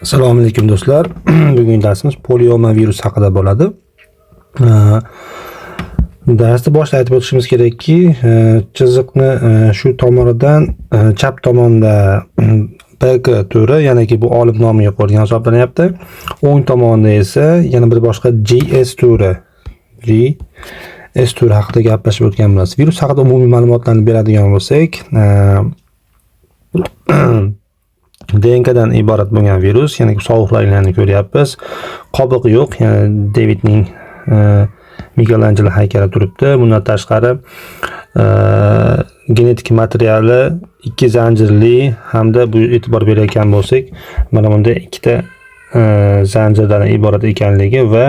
Assalomu alaykum, do'stlar. Bugungi darsimiz polioma virus haqida bo'ladi. Darsni boshida aytib o'tishimiz kerakki, chiziqni shu tomonidan chap tomonda PK turi, ya'niki bu olim nomiga qo'yilgan hisoblanyapti. O'ng tomonda esa yana bir boshqa GS turi, GS turi haqida gaplashib o'tgan bo'lamiz. Virus haqida umumiy ma'lumotlarni beradigan bo'lsak, DNKdan iborat bo'lgan virus, ya'ni sovuqlarni ko'ryapmiz. Qobiq yo'q, ya'ni Davidning Michelangelo haykali turibdi. Bundan tashqari genetik materiali ikki zanjirli hamda bu e'tibor berayotgan bo'lsak, mana bunda ikkita zanjirdan iborat ekanligi va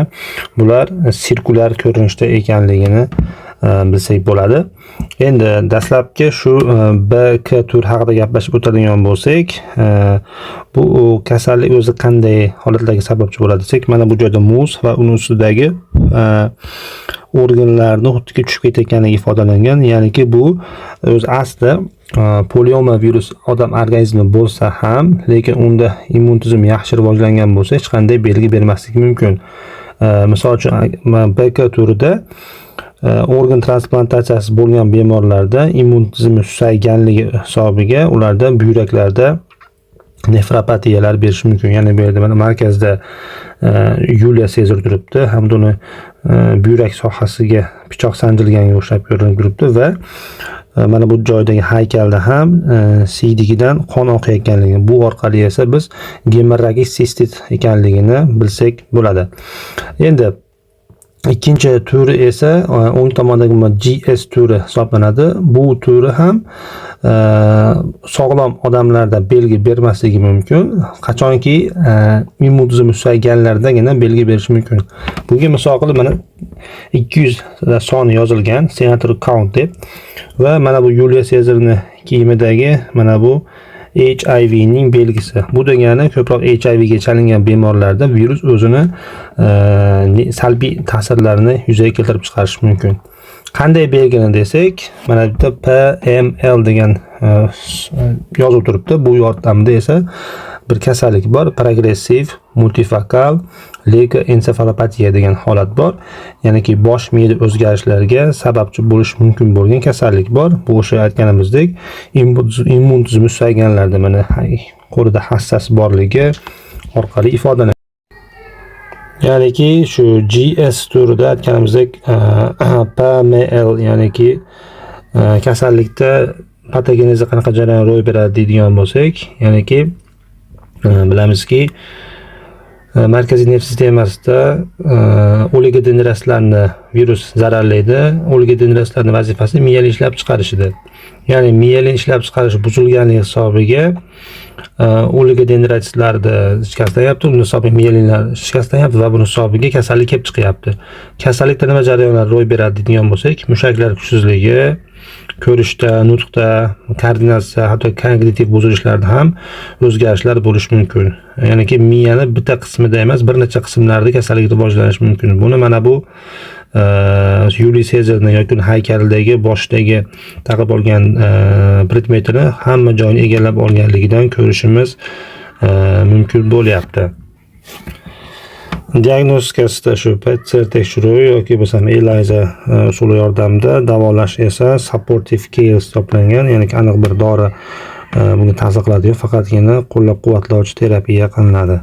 bular sirkulyar ko'rinishda ekanligini bilsak bo'ladi. Endi dastlabki shu BK tur haqida gaplashib o'tadigan bo'lsak, bu kasallik o'zi qanday holatlarga sababchi bo'ladi desak, mana bu joyda muz va uni ustidagi organlarni xuddiki tushib ketayotganligi ifodalangan. Ya'niki bu o'zi aslida polioma virus odam organizmida bo'lsa ham, lekin unda immun tizim yaxshi rivojlangan bo'lsa, hech qanday belgi bermasligi mumkin. Misol uchun, BK turida organ transplantatsiyasi bo'lgan bemorlarda immun tizimi susayganligi hisobiga ularda buyraklarda nefropatiyalar berishi mumkin. Ya'ni bu yerda mana markazda Yuliya Sezar turibdi hamda uni buyrak sohasiga pichoq sanjilganga o'xshab ko'rinib turibdi va mana bu joydagi haykalda ham siydigidan qon oqayotganligini, bu orqali esa biz gemorragik sistit ekanligini bilsak bo'ladi. Endi ikkinchi turi esa o'ng tomondagi GS turi hisoblanadi. Bu turi ham sog'lom odamlarda belgi bermasligi mumkin. Qachonki immun tizimi susayganlardagina belgi berishi mumkin. Bunga misol qilib mana 200 soni yozilgan senator count deb va mana bu Yuliya Sezarni kiyimidagi mana bu HIVning belgisi. Bu degani ko'proq HIVga chalingan bemorlarda virus o'zini salbiy ta'sirlarini yuzaga keltirib chiqarishi mumkin. Qanday belgini desak, mana bitta PML degan yozuv turibdi. Bu yordamida esa bir kasallik bor, progressiv multifokal leykoensefalopatiya degan holat bor. Ya'niki bosh miyada o'zgarishlarga sababchi bo'lishi mumkin bo'lgan kasallik bor. Bu o'sha aytganimizdek immun tizimi susayganlarda mana qo'lida hassasi borligi orqali ifodalanadi. Ya'niki shu GS turida aytganimizdek PML, ya'niki kasallikda patogenezi qanaqa jarayon ro'y beradi deydigan bo'lsak, ya'niki bilamizki, markaziy nerv sistemasida oligodendrositlarni virus zararlaydi. Oligodendrositlarning vazifasi miyelin ishlab chiqarishida. Ya'ni miyelin ishlab chiqarish buzilganligi hisobiga oligodendrositlarni shikastlanyapti, uni hisobiga miyelinlar shikastlanyapti va buni hisobiga kasallik kelib chiqyapti. Kasallikda nima jarayonlar ro'y beradi deydigan bo'lsak, mushaklar kuchsizligi, ko'rishda, nutqda, koordinatsiya, hatto kognitiv buzilishlarda ham o'zgarishlar bo'lishi mumkin. Ya'niki miyani bitta qismida emas, bir necha qismlarida kasallik rivojlanishi mumkin. Buni mana bu Yuliy Sezarni yoki uni haykalidagi boshidagi taqib olgan predmetini hamma joyini egallab olganligidan ko'rishimiz mumkin bo'lyapti. Diagnostikasida shu PCR tekshiruvi yoki bo'lmasam ELISA usuli yordamida, davolash esa supportive care hisoblangan, ya'ni aniq bir dori bunga ta'sir qiladigan, faqatgina qo'llab-quvvatlovchi terapiya qilinadi.